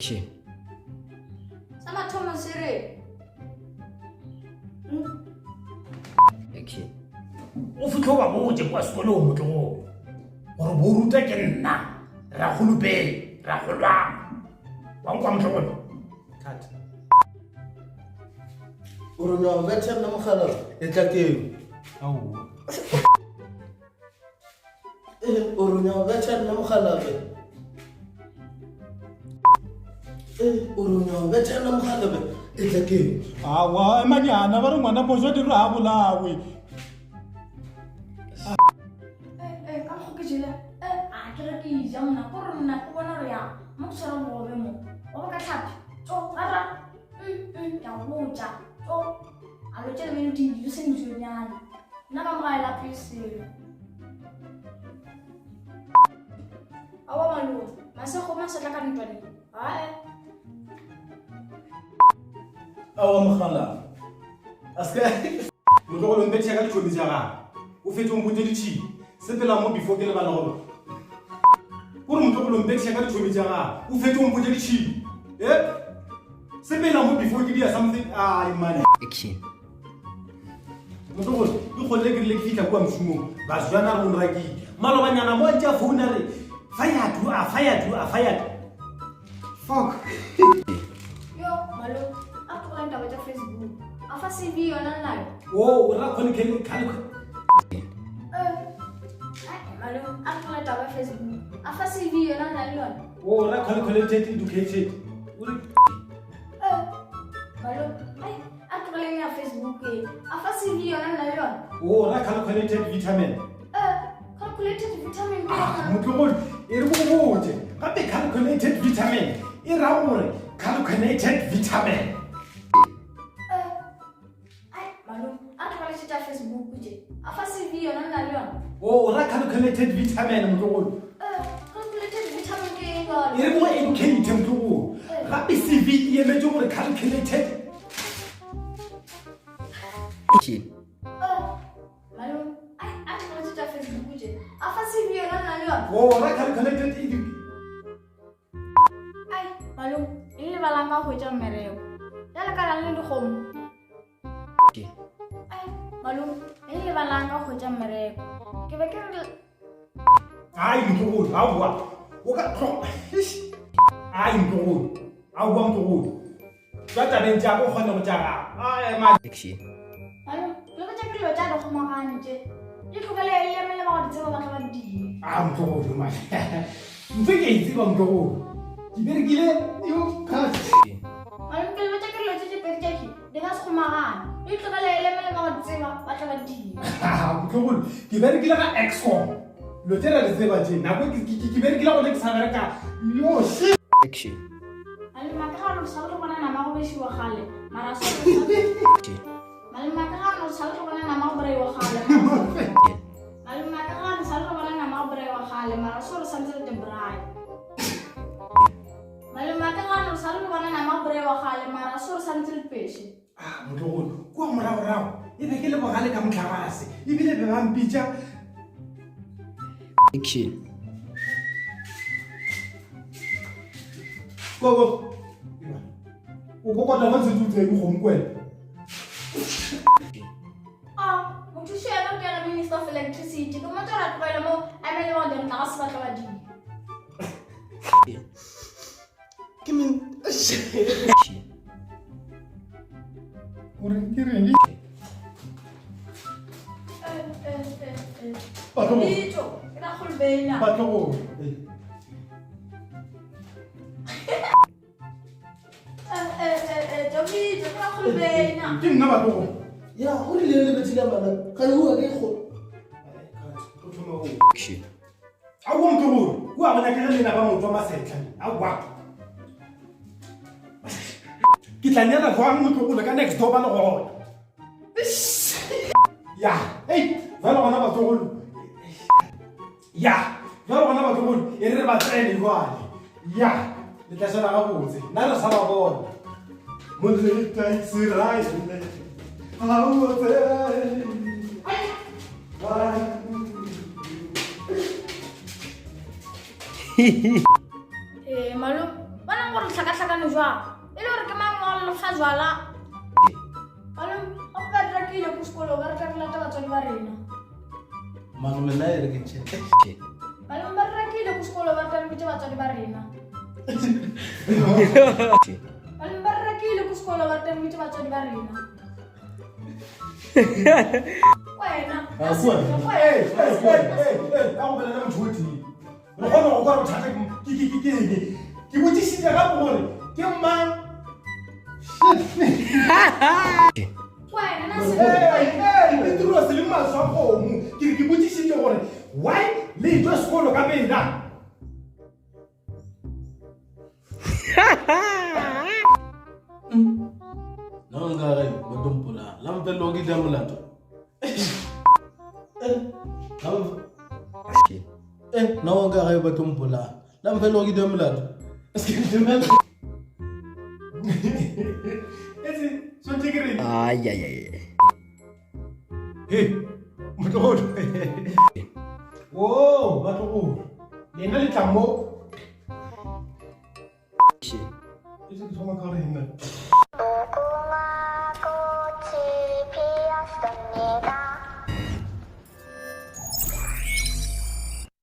Action. Sa mathomo se re. Action. O fitlhe o ba botse kwa sekolong motlogolo gore bo ruta ke nna ragolo pele ragolwang wa nkwa motlogolo Cut. O re no betha nna mogala e tla keo. Aowa. Eh, o re nyaka betha nna mogalabe. Eh, o re nyaka betha nna mogalabe. E tla keo. Aowa, emanyana ba re ngwana phošo diro ga bolawe. Eh, eh, ka mokgo ke jele. Eh, a ke re ke ja mona, ko re mona ke bona gore ya mo ke tshwara bogobe mo. Wa bo ka tlhapi. Tso, gara. Ke a go botša. Tso. A lo tšele meno dijo se ntšonyana. Nna ka moga e lape selo. Aowa malome, masego masetla ka ntwaneng. Ae. Aowa mogala. A se Motlogolo mpetšhe ka ditšhomi tša gago. O fetše o mpotše ditšhila. Sepela mo before ke lebala gore. Kore motlogolo mpetšhe ka ditšhomi tša gago. O fetše o mpotše ditšhila. Eh? Sepela mo before ke dia something. Ai man. Action. Motlogolo, ke kgonne ke rile ke fitlha kua mošomong. Basjana re o nrakile. Malobanyana mo a ntše a founa re fired, you are fired, you are fired. Fuck. Yo, malo, a tlogeleng taba tša Facebook. A fa CV yona nnayo. O, o ra kgone ke le Eh, ai, malo, a tlogele taba ya Facebook. A fa CV yona nna le yona. O ra calculated educated. O re Eh, malo, ai, a tlogeleng ya Facebook e. A fa CV yona nna le yona. O ra calculated vitamin. Eh, calculated vitamin ke Ah, yona. motlogolo, e re go botse. Gape calculated vitamin e ra gore calculated vitamin. Eh, ai, malome, a tlogele tša Facebook tše. A fa CV yona nna le yona. O ra calculated vitamin motlogolo. Eh, calculated vitamin ke eng jwale? E re go educate motlogolo. Gape CV e emetse gore calculated. Action. Eh, malome, ai, a tlogele tša Facebook tše. A fa CV yona nna le yona. O ra calculated edu. Ai, malome, eng lebalang ka go hwetša mmereko. Bjale ka lang le dikgomo. Ai, malome, eng lebalang ka go hwetša mmereko. Ke be ke re Ai motlogolo, aowa. O ka tlo. Ai motlogolo. Aowa motlogolo. Tšwa tabeng tša go kgone go tša gago. Ai ma. Action. Malome, le botša ke dilo tša dikgomagane tše. Di tlogele e lemele ba go di tseba ba tla ba di dira. Ah motlogolo man. Ntse ke e tseba motlogolo. Ke berekile yo cut. Malome, ke le botša ke dilo tše tše pedi tše di ka se kgomagane. Di tlogele e lemele ba go di tseba ba tla ba di dira. Motlogolo, ke berekile ga Excom. Lo tše ra di tseba tše. Nako ke berekile gone ke sa bereka. Yo shit. Action. Malome a ka ga lo sa le bona nama go bešiwa gale. Mara so Malome a ka ga lo sa le bona nama go breiwa gale. Malome a ka ga lo sa le bona nama go breiwa gale. Mara so re santse re te braai. Malome a ka ga lo sa le bona nama go breiwa gale. Mara so re santse re peše. Ah, motlogolo, kua moragorago e be ke le bogale ka motlagase ebile be ba mpitša Action. Gogo. O kokota fa ntse tse go mkwela. Ah, mothuši yena ke yena minister of electricity. Ke mmotsa gore a tlogele mo a emele ba go dira motlakase ba tla ba dira. Ke min. Action. O re ke reng? Eh, eh, eh, eh. Batlogolo. Ditso, ke rakgolobeina. Batlogolo. Eh. Eh, eh, eh, eh, Tobitso, ke rakgolobeina. Ke nna batlogolo. Ya, o rile le bethile bana. Ga e bua ke go. O thoma go. Action. Aowa motlogolo, kua go nyakege lena ba maoto a masetlha. Aowa. Ke tla nyala jwang motlogolo ka next door ba le gona. Ya, ei, jwale gona batlogolo. Ya, jwale gona batlogolo, e re re ba tsene jwale. Ya, le tla šala gabotse. Nna re sa ba bona. Moleta Iseraele, ga o tsene. Eh, malome, bona. gore le hlakahlakane jwang. E le gore ke mang wa go le fa jwala? Malome, gape ba re rakile ko sekolong, ba re tla re lata batswadi ba rena. Malome nna e re ke tšhe. Malome ba re rakile ko sekolong, ba re tla re bitše batswadi ba rena. Malome ba re rakile ko sekolong, ba re tla re bitše batswadi ba rena. Wena. Ah, kua. Wena. Ee, ee, ee, ee, ka go bolela motho o tee. Re kgone go kwa gore bothata ke ke ke ke eng. Ke botšišitše gape gore ke mang. Wena na Ee, se. ee, le dirwa se le maswa kgomo. Ke re ke botšišitše gore why le etšwa sekolo ka pela. Nna nka re ba tlo mpolaya. La mfelelo ke ja molato. Eh, la mf- Eh, nna nka re ba tlo mpolaya. La mfelelo ke ja molato. Se ke dumela. Etse, swantše ke reng? Ai, ai, ai. He, motlogolo. O, batlogolo. Lena le tla mo. E se ke thoma ka gore eng nna? 무궁화 꽃이 피었습니다.